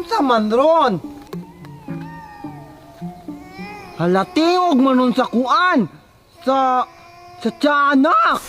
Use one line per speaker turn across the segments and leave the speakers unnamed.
Unsa man ron? Hala, tingog man nun sa kuan. Sa tiyanak.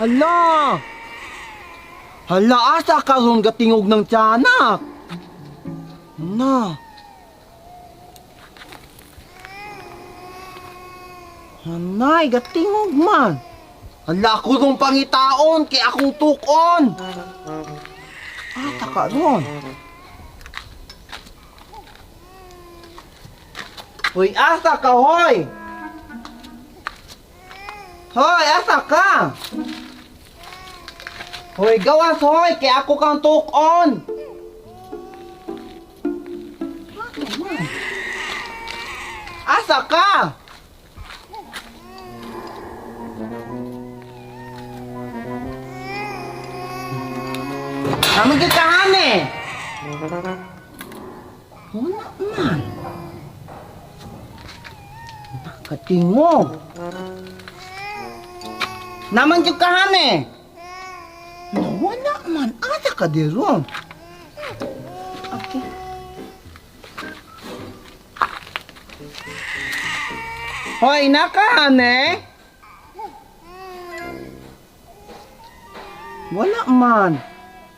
Hala. Hala, asa karon gatingog ng tiyanak? Na. Hanay, gatingog man. Hala, ako rong pangitaon kay akong tukon. Asa ka ron? Hoy, asa ka, hoy? Hoy, asa ka? Hoy, gawas, hoy, kay ako kang tukon. Asa man? Asa ka? Kami gikahan eh. Wala man. Nakatingog. Naman yung kahan eh. Wala man. Asa ka di ron? Okay. Hoy, nakahan eh. Wala man.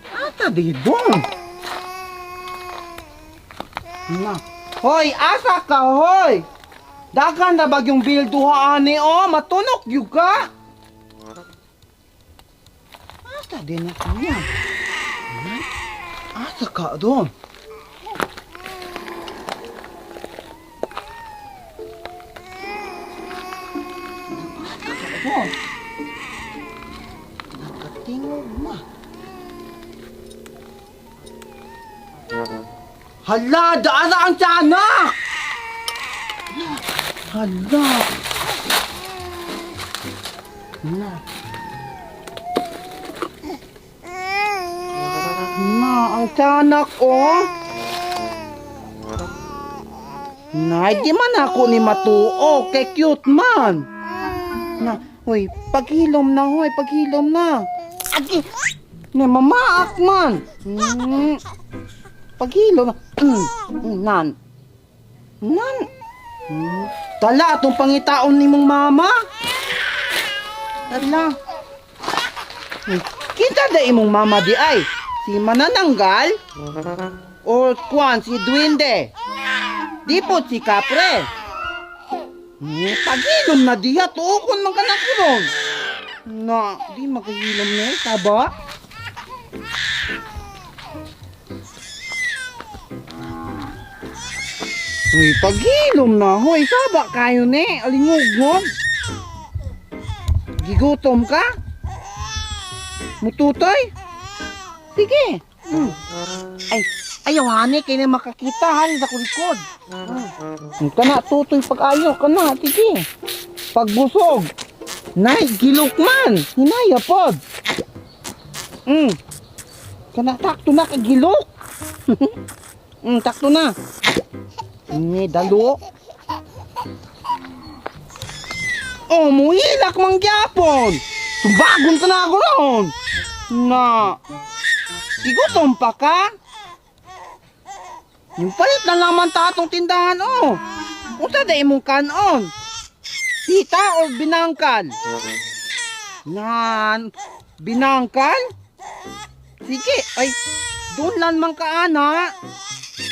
Asa di doon? Na. Hoy, asa ka, hoy? Dagan na bagyong bilduha ani oh, matunok yun ka. Asa din na kanya? Asa ka doon? Asa ka doon? Nakatingog ma. Hala, daara ang tiyanak! Hala. Na. Na, ang tiyanak, oh. Na, di man ako ni matuo. Kay cute man. Na, hoy, paghilom na, hoy, paghilom na. Agi, na, mamaak man. Paghilom na. Nan. Nan. Tala, atong pangitaon ni mong mama. Tala. Kita da imong mama di ay. Si Manananggal o kuan si Duwende. Di po si Kapre. Paghilom na diya, tuokon man ka na kuron. Na, di makahilom na eh, taba. Uy, paghilom na. Hoy, saba kayo ni. Alingugog. Gigutom ka? Mututoy? Sige. Ay, ayaw, hani. Kaya na makakita, hani, sa kulikod. Kana, tutoy pag-ayo. Kana, sige. Pagbusog. Nay, gilok man. Hinaya pod. Kana, takto na kagilok. Takto na. Ni dalo. Oh, muhilak mang gyapon. Tumbagon ka na ako ron. Na. Igutom pa ka? Yung palit na laman tatong tindahan, oh. Unsa da imong kanon? Pita o binangkal? Nan, binangkal? Sige, ay, doon lang man ka, ana.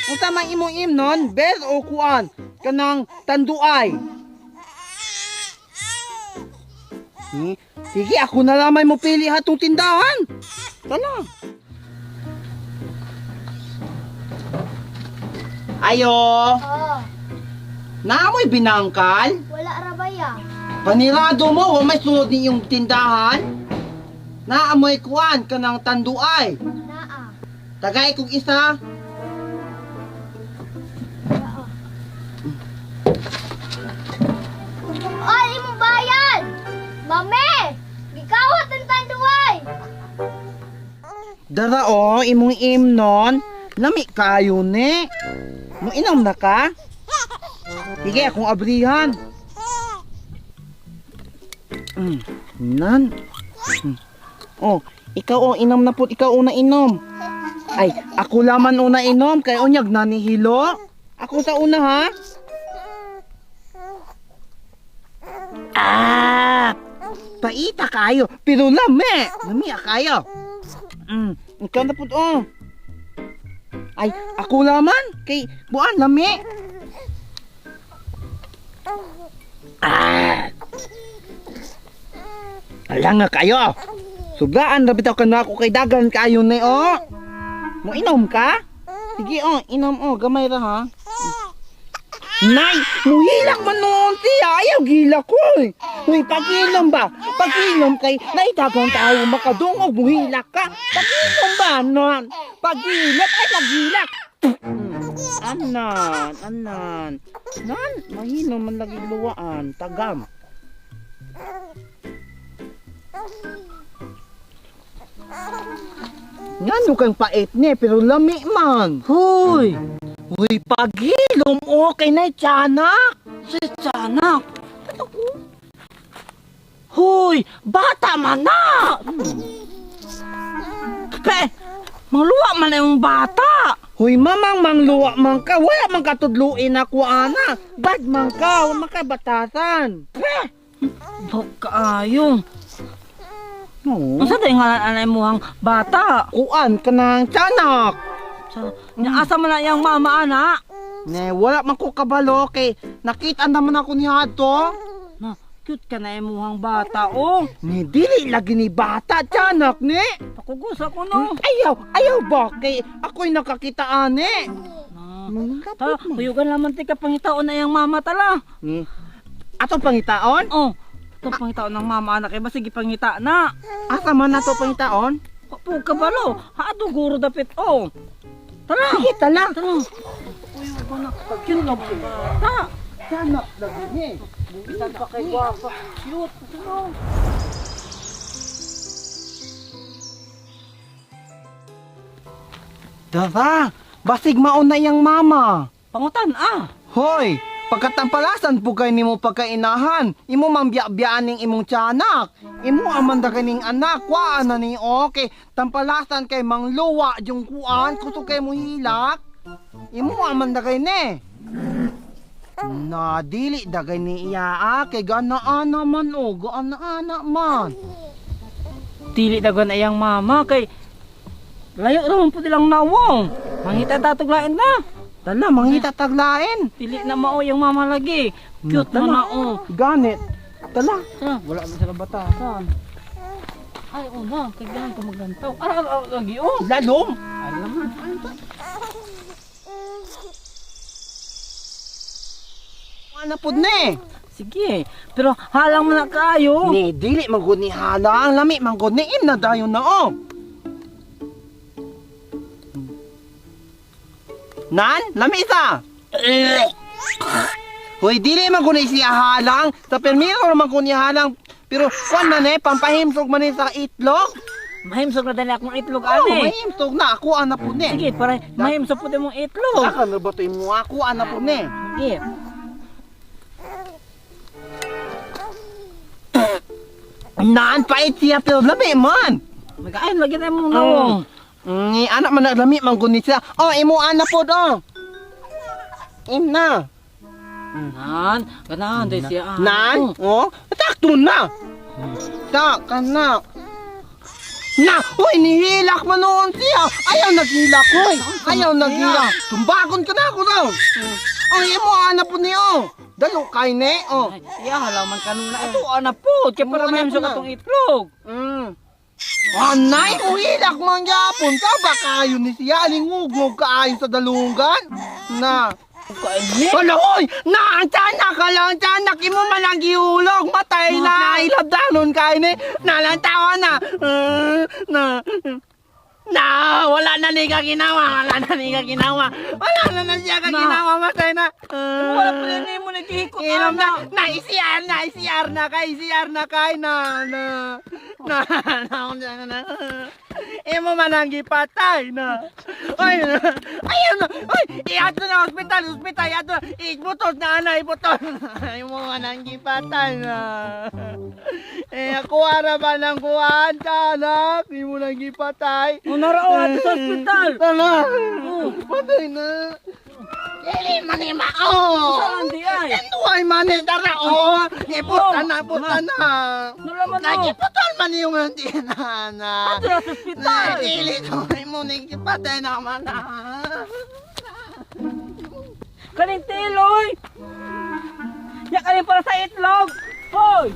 Unsa man imong imnon, bes o kuan, kanang tanduay. Sige, ako na lamay mo pili hatong tindahan. Tala. Ayo.
Oo.
Naamoy binangkal?
Wala ra ba ya?
Panirado mo, wa may sunod niyong tindahan. Naamoy kuan kanang tanduay.
Naa.
Tagay kog isa.
Ay, imong bayad! Mame! Gikawat ang tanduay!
Dara o, imong imnon. Lami kayo ni. Mo inom na ka? Sige, akong abrihan. Nan. Oh, ikaw oh, inom na po. Ikaw una inom. Ay, ako laman una inom kay unyag nanihilo. Ako sa una ha. Ah! Paita kayo, pero lami. Lami kayo. Ikaw na pud oh. Ay, ako laman kay buan lami. Ah! Ala nga kayo. Subraan ra bitaw ka na ako kay dagan kayo ni oh. Mo inom ka? Sige oh, inom oh, gamay ra ha. Nay, muhilak man noon siya. Ayaw gila ko. Eh. Uy, pag-inom ba? Pag-inom kay naitagang tao makadungog, muhilak ka. Pag-inom ba? Non. Pag-ilak ay paghilak. Anan, anan. Nan, mahino man lagi luwaan, tagam. Ngano kang pait ni, pero lami man.
Hoy!
Uy, paghilom, okay na tiyanak.
Si Tiyanak! Hoy! Bata man na! Pe! Mangluwa man na yung bata!
Hoy, mamang mangluwa man ka, wala man katudluin ako, ana. Bad man ka, wala man ka batasan.
Pe! Bok kaayo.
No.
Unsa day ngalan anay muhang bata?
Kuan ka ng tiyanak.
Sa, nya asa man na iyang mama ana?
Ne, wala man ko kabalo kay nakita naman ako ni Hato.
Na, cute ka na imuhang bata oh.
Ni dili lagi ni bata tiyanak ni.
Pakugos ako no.
Ayaw, ayaw ba kay ako'y nakakita ane.
Na,
Mangapot
ta,
man.
kuyugan naman ti ka pangitaon na iyang mama tala.
Ni. Ato pangitaon?
Oh, ito pangitaon ng mama anak eh, sige pangita na.
Asa man nato pangitaon?
Kapo kabalo, haadto guro dapit oh. Tara.
Sige, tala.
Tara. Kuyugan na cute na bata.
Tiyanak lagi ni.
Bisan pa kay gwapa. Cute. Ano?
Dara, basig maon na iyang mama.
Pangutan ah.
Hoy, pagkatampalasan po kay nimo pagkainahan, imo mangbiya-biyaan ning imong tiyanak. Imo aman da kaning anak, kuan na ni okay. Tampalasan kay mangluwa yung kuan, kuto kay mo hilak. Imo aman da kay ni. Na dili da kay ni iya ah, kay ganaana man o, ganaana man.
Dili dagon iyang mama kay layo raman po nilang nawong. Mangita tatuglain na.
Tala, mangita taglain.
Dili na mao yung mama lagi. Cute
Tala.
man na oh.
Ganit. Tala.
Tara, wala na sila batasan. Ay, una, kay ganan pa maglantaw. Ara, ara, ara, lagi oh.
Lalom.
Alam man.
Ano pud ni?
Sige, pero halang man na kaayo.
Ni dili man gud ni halang, lami man gud ni im na dayon na oh. Nan, lami isa. Hoy, dili man gud ni siya halang, sa permiro man gud ni halang. Pero kuan man eh, pampahimsog man ni sa itlog.
Mahimsog na dali akong itlog
Oh,
ani.
mahimsog na ako ana pud ni.
Sige, para mahimsog po mong itlog.
Saka na ba to imo ako ana pud ni.
Sige.
Nan pait siya pero lami man.
Magayon lagi na mong nawong.
Anak man na lami man gud ni siya. Oh, imo ana pud oh. Im na.
Nan, ganahan day siya. ah.
Nan, oh, sakto na. Sa kana. Na, uy, nihilak man noon siya. Ayaw naghilak, uy. Ayaw naghilak. Tumbagon ka na ako daw. Ay, imo ana po niyo. Dalo kay ne, oh.
Ay, iya, halaman kanuna. Ato, ana po. Kaya para
Ano
mahimsog
na?
atong itlog.
Anay, uhilak man gyapon. Sa ba kayo ni siya? Alingugngog kaayo sa dalunggan? Na.
Kaini.
Hala, hoy! Na, ang tiyanak, hala, ang tiyanak, imo man ang gihulog, matay na, ilabdanon kayo ni, nalantawa na, na, na, wala na ni kaginawa, wala na ni kaginawa, wala na na siya kaginawa, matay na.
Wala pa rin mo nagihikot.
Inom na, na, ICR na, ICR na kay, ICR na kay, na, na, na, na, na, na, na, imo man ang gipatay na. Ay, na, ayun na, ay, iadto na hospital, hospital, iadto na, ibutos na, ana, ibutos. Imo man ang gipatay na. Eh, ako ara ba ng kuhaan ka, anak? Di mo nang gipatay.
Unara o ato sa ospital.
Tala! Patay na! Dili man ni mao!
Saan di ay?
Tanduay man ni tara oh! Iputan na, putan na!
Nalaman mo.
Nagiputan man yung hindi na, anak.
Ato sa ospital.
Dili to mo nang gipatay na man ah.
Kaning tiloy. Ya kaning para sa itlog. Hoy.